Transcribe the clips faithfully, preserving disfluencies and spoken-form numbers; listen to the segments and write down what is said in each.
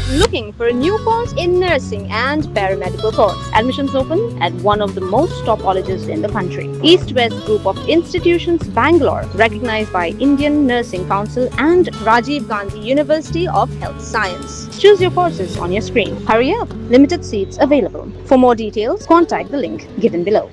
Looking for a new course in nursing and paramedical course? Admissions open at one of the most top colleges in the country. East West Group of Institutions, Bangalore, recognized by Indian Nursing Council and Rajiv Gandhi University of Health Science. Choose your courses on your screen. Hurry up, limited seats available. For more details, contact the link given below.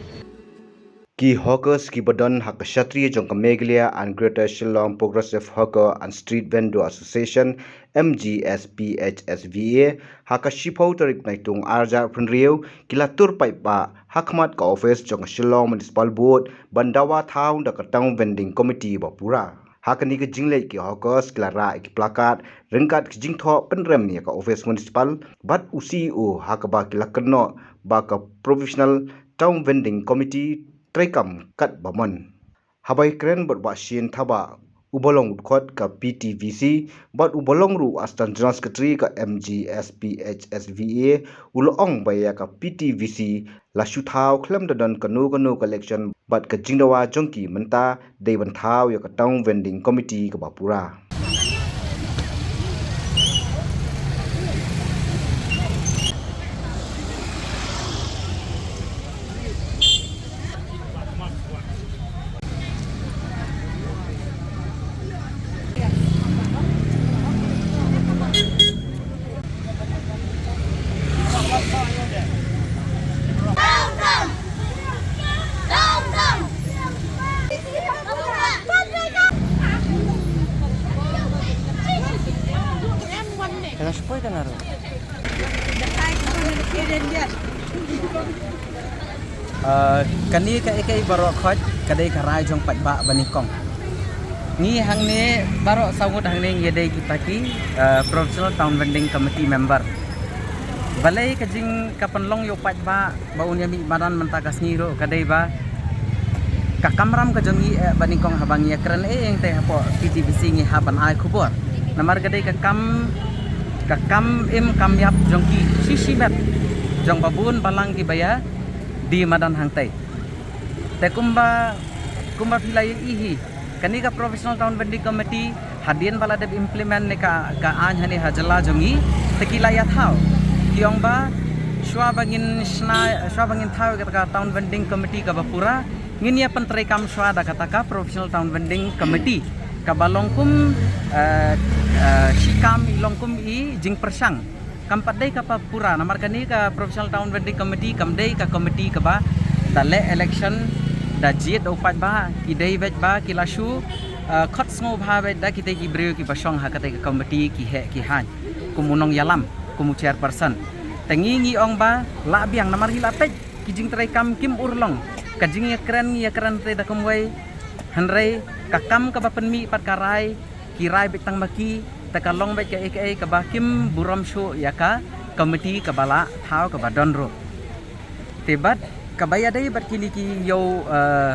Ki hawkers kiba don ha ka shatri jong ka Meghalaya and Greater Shillong Progressive Hawker and Street Vendor Association, M G S P H S V A, ha ka shiphew tarik Naitung arhajar arphew hynriew, ki la tur paidbah ha khmat ka office jong ka Shillong Municipal Board ban dawa thaw da ka Town Vending Committee ba pura. Ha kane ka jingleit ki hawkers ki la rah ïa ki placard ryngkat ki jingthoh pynrem ïa ka office municipal bad u C E O, ha kaba ki la kynnoh ba ka Provisional Town Vending Committee treikam kat ba mon. Haba ïakren bad Bah Shane Thabah, uba long u dkhot ka P T V C bad uba long ruh u Assistant General Secretary ka M G S P H S V A, u la ong ba ïa ka P T V C la shu thaw khlem da don kano kano ka election bad ka jingdawa jong ki mynta dei ban thaw ïa ka Town Vending Committee kaba pura. Kata sepoi tengah tu. Uh, kane ka A K I baroh khoit ka dei ka rai jong paidbah ba nyngkong. Ngi hangne baroh saw ngut hangne ngi dei kita ki, uh, Provisional Town Vending Committee member. Balei ka jing ka pynlong ïa u paidbah ba un ïa mih madan mynta ka sngi ruh ka dei ba ka kamram ka jong ngi, eh, ba nyngkong haba ngi ïakren eh ïeng te hapoh P T V C ngi hap ban ai khubor. Namar ka dei ka kam, ka kam im kam ïap jong ki shi shi met jong ba bun balang kiba ïa die madan hangtei. Te kumba, kumba phi la ïohi hi, kane ka Provisional Town Vending Committee hadien ba la dep implement ne ka, ka aiñ hangne ha jylla jong ngi, te ki la ïa thaw. Ki ong ba shuwa ba ngin shna, shuwa ba ngin thaw kata ka Town Vending Committee kaba pura, ngin ïa pyntreikam shuwa da kata ka Provisional Town Vending Committee kaba long kum, eh, eh, shi kam i long kum i jingpyrshang. Kam pat dei kaba pura, namar kane ka Provisional Town Vending Committee kam dei ka committee kaba da leh election, da jied da u paidbah, ki dei beit ba ki la shu, eh, khot sngewbha beit da kitei ki briew kiba shong ha katei ka committee, ki heh ki haiñ kum u nongïalam, kum u chairperson. Te ngi ngi ong ba lah biang namar ngi la peit ki jingtreikam kim urlong. Ka jingïakren ngi ïakren te da kumwei, hynrei ka kam kaba pynmih pat ka rai, ki rai beit tang ma ki, te ka long beit kaei kaei kaba kim burom shuh ïa ka committee kaba la thaw kaba don ruh. Te bad kaba ïadei bad kine ki ïew, eh,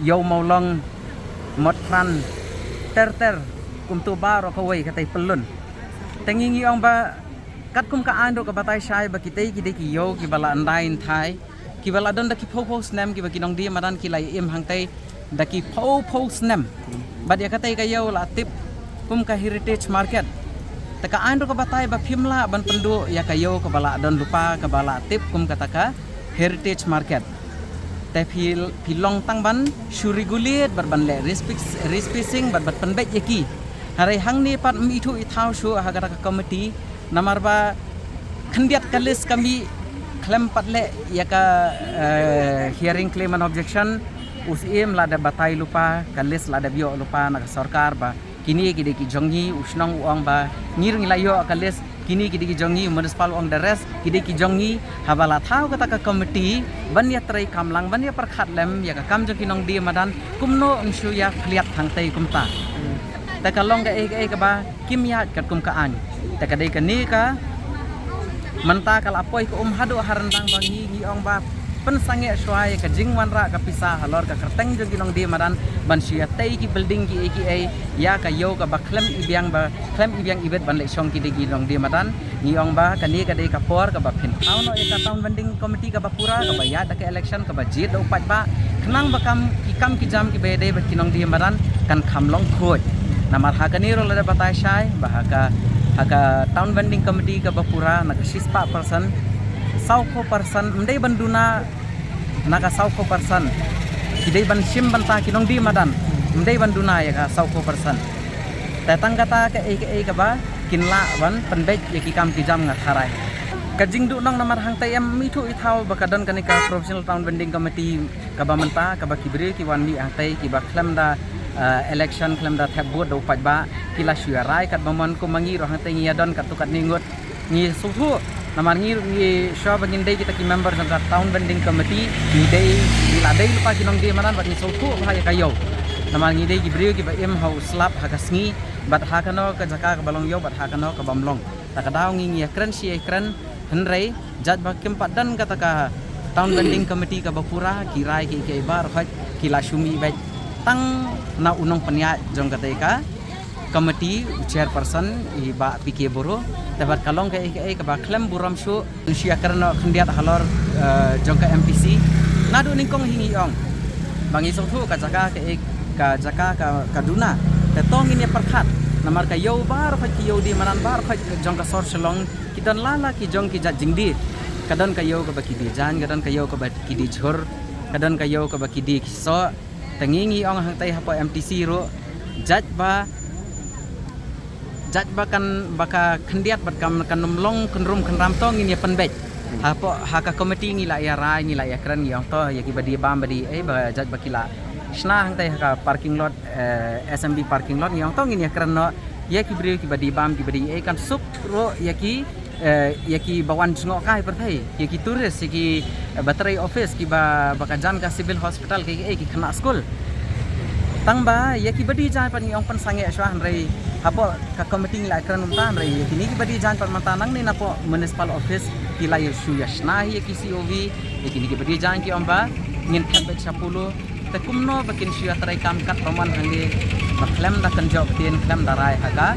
ïew mawlong, mot pran ter ter, kumto baroh kawei katei pyllun. Te ngi ngi ong ba katkum ka aiñ ruh ka batai shai ba kitei ki dei ki ïew kiba la ndai nthai, kiba la don da ki phew phew snem, kiba ki nongdie madan ki la im hangtei da ki phew phew snem. Bad ïa katei ka ïew la tip kum ka heritage market. Te ka aiñ ruh ka batai ba phim lah ban pynduh ïa ka ïew kaba la don lypa kaba la tip kum kata ka heritage market. Te phi, phi long tang ban shu regulate bad ban leh respec-, respacing bad ban pynbeit ïa ki. Hynrei hangne pat ym ithuh ithaw shuh ha kata ka committee, namar ba khyndiat ka list ka mih khlem pat leh ïa ka, eh, hearing claim and objection. U Syiem la dep batai lypa, ka list la dep ïoh lypa na ka sorkar ba kine ki dei ki jong ngi, u shnong u ong ba ngi ruh ngi la ïoh ka list, kine ki dei ki jong ngi, u municipal u ong the rest ki dei ki jong ngi. Haba la thaw kata ka committee ban ïatreikam lang, ban ïapyrkhat lem ïa ka kam jong ki nongdie madan, kumno yn shu ïa khliat hangtei kumta. Te ka long kaei kaei kaba kim ïaid katkum ka aiñ. Te ka dei kane ka mynta ka la poi ka um haduh ha ryndang ba ngi ngi ong ba pynsangeh shuwa ïa ka jingwanrah ka pisa halor ka kyrteng jong ki nongdie madan ban shu ïatei ki building kiei kiei ïa ka ïew kaba khlem ibiang ba khlem ibiang ibit ban leh shong ki dei ki nongdie madan. Ngi ong ba kane ka dei ka por kaba phin thaw noh ïa ka Town Vending Committee kaba pura, kaba ïaid da ka election, kaba jied da u paidbah, khnang ba kam ki kam ki jam kiba ïadei bad ki nongdie madan kan kham long khuid. Namar ha kane ruh la dep batai shai ba ha ka Ka Town Vending Committee kaba pura na ka shispah percent, saw phew percent ym dei ban duna na ka saw phew percent. Ki dei ban shim bynta ki nongdie madan, ym dei ban duna ïa ka saw phew percent. Te tang kata kaei kaei kaba kin lah ban pynbeit ïa ki kam ki jam nga tharai. Ka jingduhnong namar hangtai em ithuh ithaw ba ka don kane ka Provisional Town Vending Committee kaba mynta, kaba ki briew ki wan mih hangtai kiba khlem da, eh, election, khlem da thep vote da u paidbah, ki la shu ïa rai katba mon. Kum ma ngi ruh hangtai ngi ïa don katto katne ngut, ngi sngewthuh. Namar ngi ruh ngi shuwa ba ngin dei kita ki member jong ka Town Vending Committee, ngi dei, ngi la dei lypa ki nongdie madan bad ngi sngewthuh bha ïa ka ïew. Namar ngi dei ki briew kiba im ha u slap ha ka sngi, bad ha kano ka jaka kaba long ïew bad ha kano ka bym long. Ta ka daw ngi ngi ïa kren shi ïa kren, hynrei jait ba kim pat don kata ka Town Vending Committee kaba pura, ki rai ki, ki baroh ki la shu mih beit. Tang na u nongpynïaid jong kata ka committee, u chairperson, i Bah P K Boro, te bad ka long kaei kaei kaba khlem burom shuh. Shu ïa kren noh khyndiat halor, eh, jong ka M P C. Naduh nyngkong hi ngi ong ba ngi sngewthuh ka jaka kaei, ka jaka ka, ka duna. Te to ngin ïa pyrkhat. Namar ka ïew baroh ki ïew die madan baroh jong ka sor Shillong, ki don la la ki jong ki jait jingdie. Ka don ka ïew kaba ki die jaiñ, ka don ka ïew kaba ki die jhur, ka don ka ïew kaba ki die ki soh. Te ngi ngi ong hangtai hapoh M T C ruh, jait ba, jait ba kan, ba ka khyndiat bad kam, kan ym long kynrum kynram to ngin ïa pynbeit. Hapoh, ha ka committee ngi la ïa rai, ngi la ïa kren, ngi ong to ïa kiba die bam ba die ei ba jait ba ki la shna hangtai ha ka parking lot, eh, S M B parking lot, ngi ong to ngin ïa kren noh ïa ki briew kiba die bam kiba die ei, kan suk ruh ïa ki, eh, ïa kiba wan jngoh kai pyrthei, ïa ki tourist, ïa ki, eh, ba trei office, kiba, ba ka jan ka civil hospital, ki, eh, ki khynnah skul. Tang ba ïa kiba die jaiñ pat ngi ong pynsangeh shuwa, hynrei hapoh ka committee ngi la kren kumta, hynrei ïa kine kiba die jaiñ pat mynta nangne napoh municipal office ki la ïa shu ïa shna hi ïa ki C O V. Ïa kine kiba die jaiñ ki ong ba ngin thep beit sha Polo. Te kumno ba kin shu ïa treikam katba mon hangne ba khlem da kynjoh ktien, khlem da rai ha ka,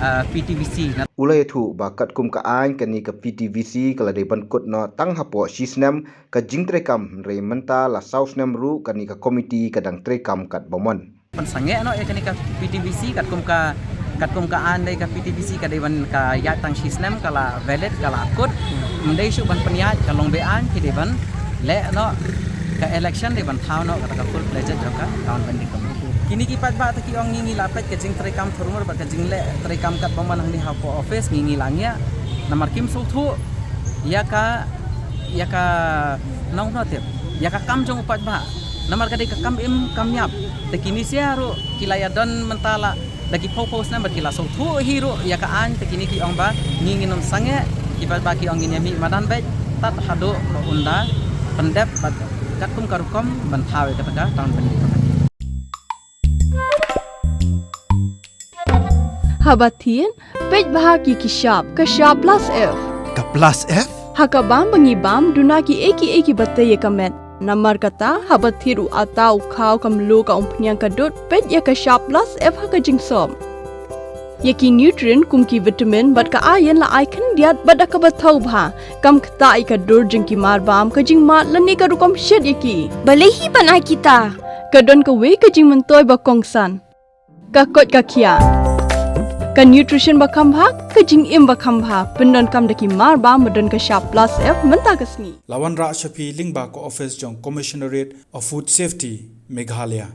ah, P T V C. U la ïathuh ba katkum ka aiñ kane ka P T V C ka la dei ban kut noh tang hapoh shi snem ka jingtreikam, hynrei mynta la saw snem ruh kane ka committee ka dang treikam katba mon. Pynsangeh noh ïa kane ka P T V C katkum ka, katkum ka aiñ dei ka P T V C ka dei ban ka ïaid tang shi snem, ka la valid, ka la kut. Ym dei shuh ban pynïaid, ka long be-aiñ, ki dei ban leh noh ka election, dei ban thaw noh kata ka full fledged jong ka Town Vending Committee. Kine ki paidbah te ki ong ngi ngi la peit ka jingtreikam thurmur bad ka jingleh treikam katba mon hangne hapoh office, ngi ngi la ngiah. Namar kim sngewthuh ïa ka, ïa ka nongno tip, ïa ka kam jong u paidbah. Namar ka dei ka kam im kam ïap. Te kine sha ruh ki la ïa don mynta la da ki phew phew snem bad ki la sngewthuh hi ruh ïa ka aiñ. Te kine ki ong ba ngi ngin ym sangeh, ki paidbah ki ong ngin ïa mih madan beit tad haduh ba un da pyndep bad katkum ka rukom ban thaw ïa kata ka Town Vending Committee. Haba thied, peit bha ki ki shap, ka shap plus F. Ka plus F? Ha ka bam ba ngi bam, duna kiei kiei kiba tei ïa ka met. Namar kata, haba thied u atta, u khaw, ka mluh, ka umphniang, ka dud, peit ïa ka shap plus F ha ka jingsop. Ïa ki nutrient kum ki vitamin bad ka iron la ai khyndiat bad da kaba thaw bha. Kam ktah ïa ka dur jong ki mar bam, ka jingmad lane ka rukom shet ïa ki. Balei hi ban ai kita? Ka don kawei ka jingmyntoi ba kongsan. Ka koit ka khiah. Ka nutrition ba kham bha, ka jingim ba kham bha. Pyndonkam da ki mar bam ba don ka shap plus F mynta ka sngi. La wanrah sha phi lyngba ka office jong Commissionerate of Food Safety, Meghalaya.